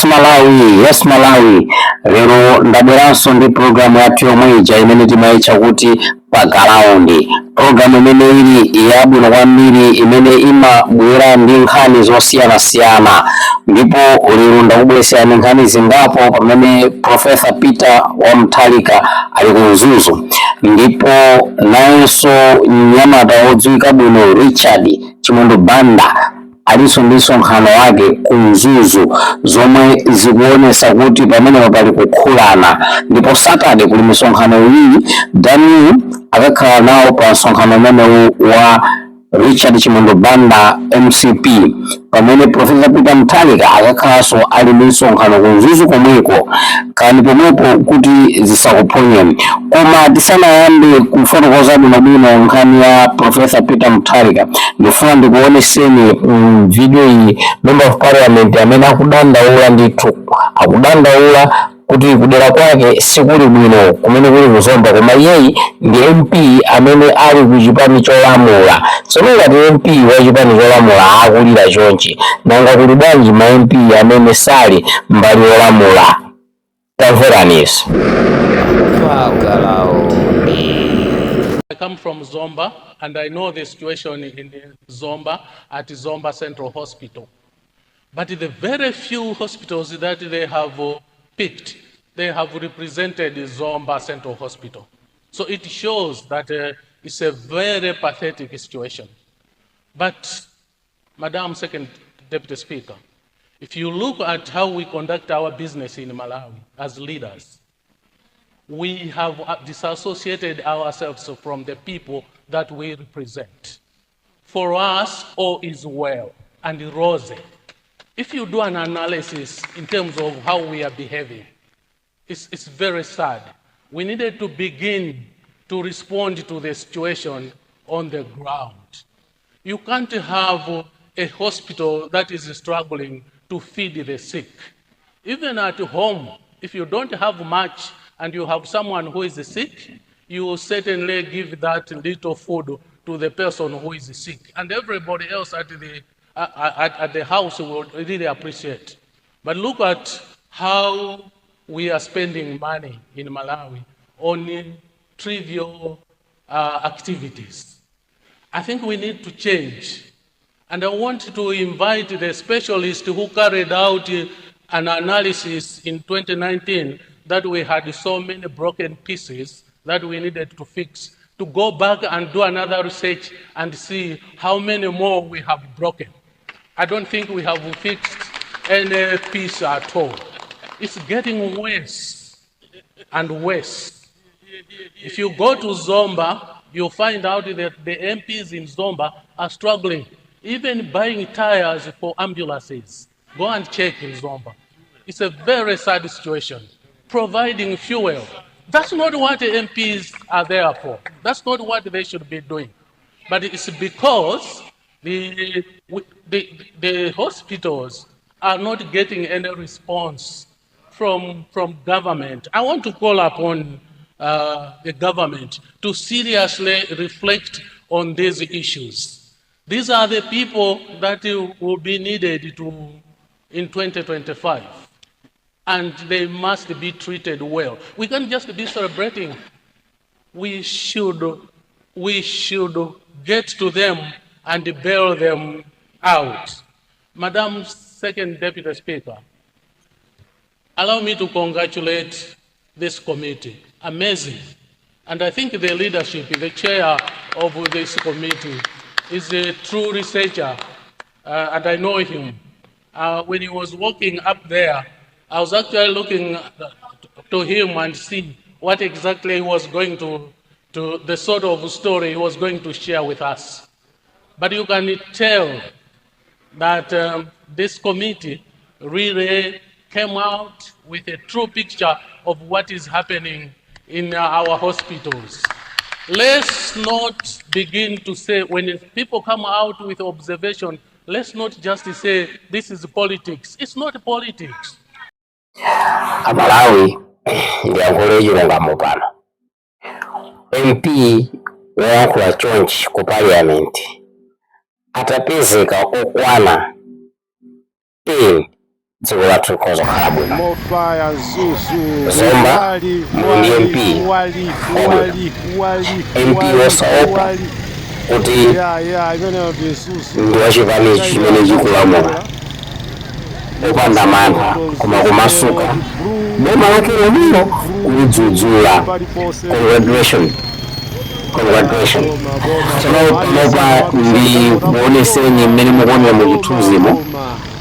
Malawi, yes Malawi, lero ndabweranso ndi programu yathu yomwe ija imene timayitcha kuti Pa Ground, programu imene ili yabwino kwambiri, imene imabwera ndi nkhani zosiyanasiyana. Ndipo lero ndakubweretserani nkhani zingapo pamene Professor Peter wa Mutharika ali ku Mzuzu, ndipo nayenso mnyamata wodziwika bwino Richard Chimwendo Banda alinso ndi msonkhano wake ku Mzuzu, zomwe zikuonesa kuti pamenepo pali kukhulana. Ndipo Saturday kuli misonkhano iwiri. Daniel akakhala nawo pa msonkhano umenewu wa Richard Chimwendo Banda, MCP, pamene Professor Peter Mutharika akakhalanso ali ndi msonkhano ku Mzuzu komweko. Kani pomwepo kuti zisakuphonyeni. Koma tisanayambe kufotokoza bwinobwino nkhani ya Professor Peter Mutharika, ndifuna ndikuoneseni video iyi, member of parliament amene akudandaula ndithu, akudandaula kuti kudera kwake sikuli bwino kumene kuli kuzomba, koma iyeyi ndi MP amene ali ku chipani cholamula. Tsono ngati MP wa chipani cholamula akulira chonchi, nanga kuli bwanji ma MP amene sali mbali yolamula? Tamveraniso. Pa Ground. I come from Zomba and I know the situation in Zomba at Zomba Central Hospital. But the very few hospitals that they have picked, they have represented Zomba Central Hospital. So it shows that it's a very pathetic situation. But, Madam Second Deputy Speaker, if you look at how we conduct our business in Malawi as leaders, we have disassociated ourselves from the people that we represent. For us, all is well and rosy. If you do an analysis in terms of how we are behaving, it's very sad. We needed to begin to respond to the situation on the ground. You can't have a hospital that is struggling to feed the sick. Even at home, if you don't have much and you have someone who is sick, you will certainly give that little food to the person who is sick. And everybody else at the house will really appreciate. But look at how we are spending money in Malawi on trivial activities. I think we need to change. And I want to invite the specialist who carried out an analysis in 2019 that we had so many broken pieces that we needed to fix, to go back and do another research and see how many more we have broken. I don't think we have fixed any piece at all. It's getting worse and worse. If you go to Zomba, you'll find out that the MPs in Zomba are struggling, even buying tires for ambulances. Go and check in Zomba. It's a very sad situation. Providing fuel. That's not what the MPs are there for. That's not what they should be doing. But it's because the hospitals are not getting any response from government. I want to call upon the government to seriously reflect on these issues. These are the people that will be needed in 2025, and they must be treated well. We can't just be celebrating. We should get to them and bail them out. Madam Second Deputy Speaker, allow me to congratulate this committee. Amazing. And I think the leadership, the chair of this committee, is a true researcher, and I know him. When he was walking up there, I was actually looking to him and see what exactly he was going to, the sort of story he was going to share with us. But you can tell that this committee really came out with a true picture of what is happening in our hospitals. Let's not begin to say, when people come out with observation, let's not just say this is politics. It's not politics. Amalawi, ndiyankhule chilungamo pano. MP woyankhula chonchi ku parliament atapezeka okwana 10 Dziko lathu likhoza kukhala bwino. Mofaya Zuzu. Zomba Wali, muli wali, MP wali, wabwino, wali, wali, MP wali, wosaopa wali. kuti Ya, imeneyo ndi Zuzu. ndi wachipani chimene chikulamula, opanda mantha koma kumasuka boma lake lomwelo kulidzudzula. Congratulation, congratulation. Tsono panopa ndi kuoneseni mmene mukuonera mu chithunzimo.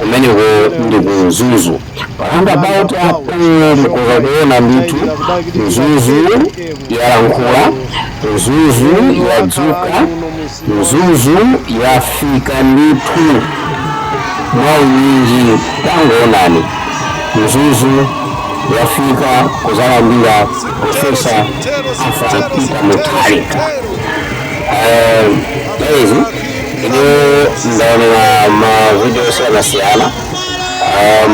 Kumeneko ndi ku Mzuzu, pa roundabout apo mukuza kuona ndithu Mzuzu yalankhula, Mzuzu yadzuka, Mzuzu yafika ndithu mwaunyinji. Tangoonani, Mzuzu yafika kuzalandira Profesa Arthur Peter Mutharika. Guys, ine ndaonera mavideo osiyanasiyana,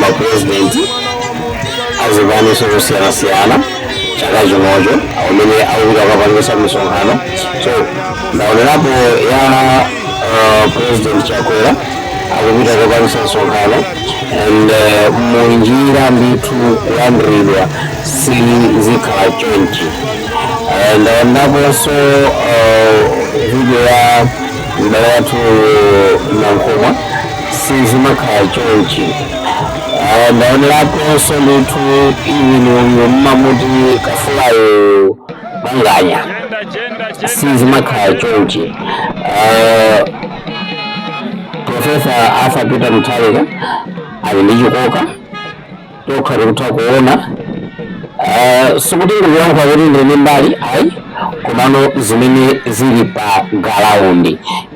mapresident azipaniso zosiyanasiyana chaka chinocho amene akupita kukapangisa misonkhano. So ndaonerapo ya President Chakwera akupita kukapangisa msonkhano and munjira ndithu kulandiridwa si zikhala chonchi. Ndaonaponso video ya m'bale wathu Nankhumwa, sizimakhala chonchi. Ndaoneraponso ndithu even uyu mmamuti kafulayo Manganya, sizimakhala chonchi. Profesa Arthur Peter Mutharika ali ndi chikoka, tokha tikutha kuona. Sikuti ndikuyankha kuti ndine mbali, ayi, komano zimene zili pa ground,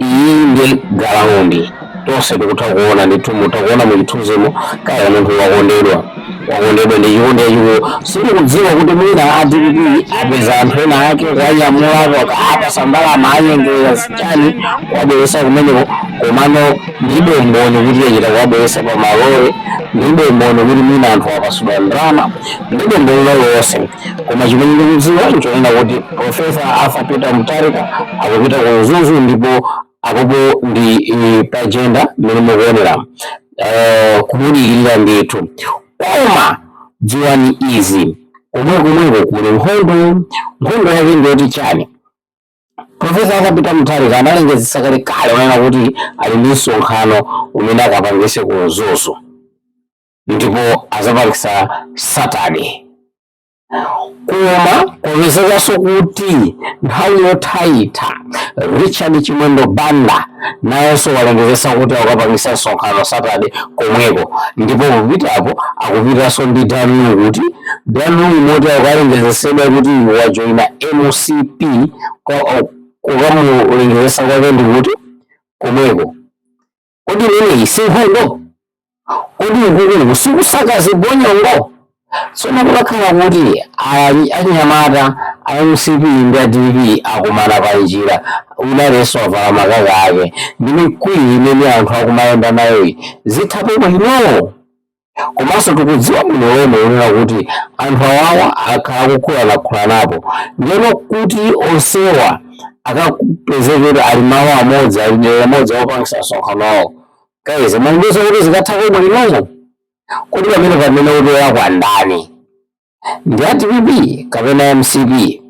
iyi ndi ground, tonse tikutha kuona ndithu. Mutha kuona muchithunzimo kaya munthu wakondedwa, wakondedwa ndi chikondi chachikulu. Sindikudziwa kuti mwina a DPP apeza anthu ena ake kuwanyamulapo, akapasa ndalama, anyengera zichani, kuwabweresa kumeneko, komano ndilibe umboni kuti achita kuwabweresa pa malole, ndilibe umboni kuti mwina anthu apasidwa ndalama, ndilibe umboni uliwonse. Koma chimene ndikudziwa nchonena kuti Profesa Arthur Peter Mutharika akupita ku Mzuzu, ndipo apopo ndi pa agenda mmene mukuonera, kumudikirira ndithu. Koma dziwani izi, komwe komweko kuli nkhondo. Nkhondo yake ndiyoti chani? Profesa Arthur Peter Mutharika analengezesa kalekale onena kuti ali ndi msonkhano umene akapangise ku Mzuzu, ndipo azapangisa Saturday. Koma kupezekanso kuti nthawi yothayitha Richard Chimwendo Banda nayenso walengezesa kuti akapangisa msonkhano Saturday komweko, ndipo kupitapo akupitanso ndi Daniel, kuti Daniel moti akukalengezesedwa kuti wajoyina MCP. Kukamulengezesa kwake ndi kuti komweko. Kodi imeneyi si nkhondo? Kodi ukuku sikusaka zibonyongo? Tsono kukakhala kuti anyamata a MCP ndi a DPP akumana pa njira, unalenso avala makaka ake ndi mikwiyo imene anthu akumayenda nayoyi, zithapo bwino? Komanso tikudziwa bwino lomwe unena kuti anthu awawa akhala akukhulanakhulanapo, ndiyeno kuti onsewa akapezekera ali malo amodzi, ali dera limodzi, opangisa msonkhano wawo, guys, mandizo kuti zikathako bwino? Kodi pamene utoya kwa ndani, ndi a DPP kapena MCP?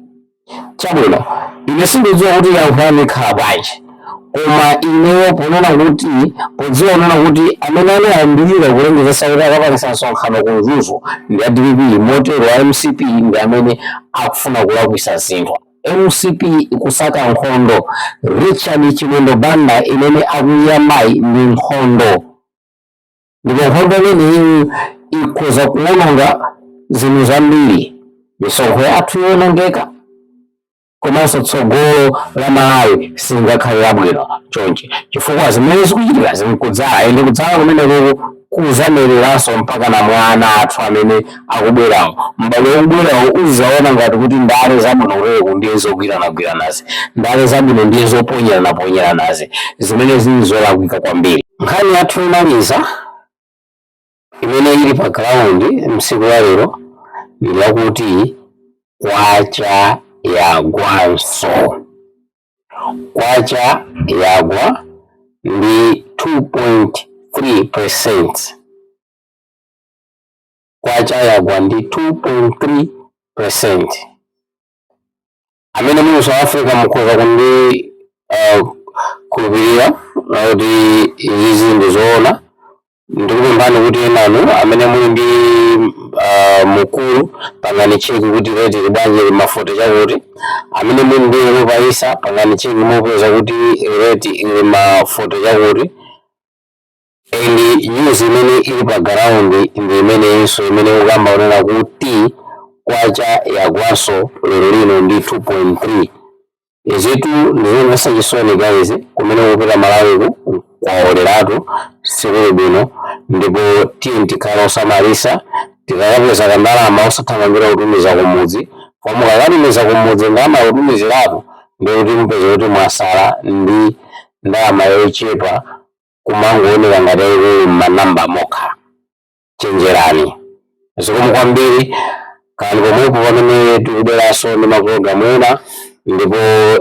Chabwino, ine sindidziwa kuti yankhulani ikhala bwanji, koma ineyo ponena kuti, podziwa kunena kuti amene anayambirira kulengezesa kuti akapangisa msonkhano ku Mzuzu ndi a DPP, motero a MCP ndi amene akufuna kulakwisa zinthu. MCP ikusaka nkhondo. Richard Chimwendo Banda imene akuyambayi ndi nkhondo, ndipo nkhondo imeneyi ikhoza kuwononga zinthu zambiri, misonkho yathu yowonongeka, komanso tsogolo la Malawi silingakhale labwino chonchi, chifukwa zimene zikuchitika zimkudzala, ende kudzala kumeneko kuzamereranso mpaka na mwana athu amene akubwerawo. M'bale wokubwerawo uzaona ngati kuti ndale zabwino kutereku ndiye zogwiranagwiranazi, ndale zabwino ndiye zoponyerana-ponyeranazi, zimene zili zolakwika kwambiri. Nkhani yathu yomaliza imene ili pa ground msiku wa lero ndi yakuti kwacha yagwanso. Kwacha yagwa ndi 2.3%. Kwacha yagwa ndi 2.3%. Amene muli South Africa mukhoza kundi khulupirira kuti izizi ndi zoona. Ndikupemphani kuti enanu amene muli ndi mukulu, pangani check kuti rate ili bwanji, ili ma 40 chakuti. Amene muli ndi Lopayisa, pangani check, mupeza kuti rate ili ma 40 chakuti. And news imene ili pa ground ndi imeneyinso imene ukamba kunena kuti kwacha yagwanso lero lino ndi 2.3. Izitu ndizomvetsa chisoni, guys. Kumene kupita Malawiku kwaoleratu, sikuli bwino. Ndipo tiye tikhale osamalisa tikakapeza kandalama, osathamangira kutumiza kumudzi. Koma mukakatumiza kumudzi ndalama yotumiziratu, ndikuti mupeza kuti mwasala ndi ndalama yochepa, kumangooneka ngati ayikulu m'manamba mokha. Chenjerani. Zikomo kwambiri. Kani pomwepo pamene tikubweranso ndi mapulogalamu ena. Ndipo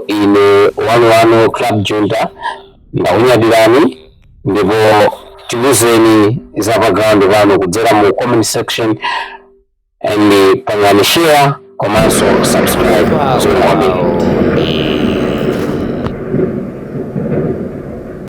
ine wanu Club Junta, ndakunyadirani. Ndipo tiwuzeni za pa ground pano kudzera mu comment section, and pangani share komanso subscribe. Zikomo kwambiri.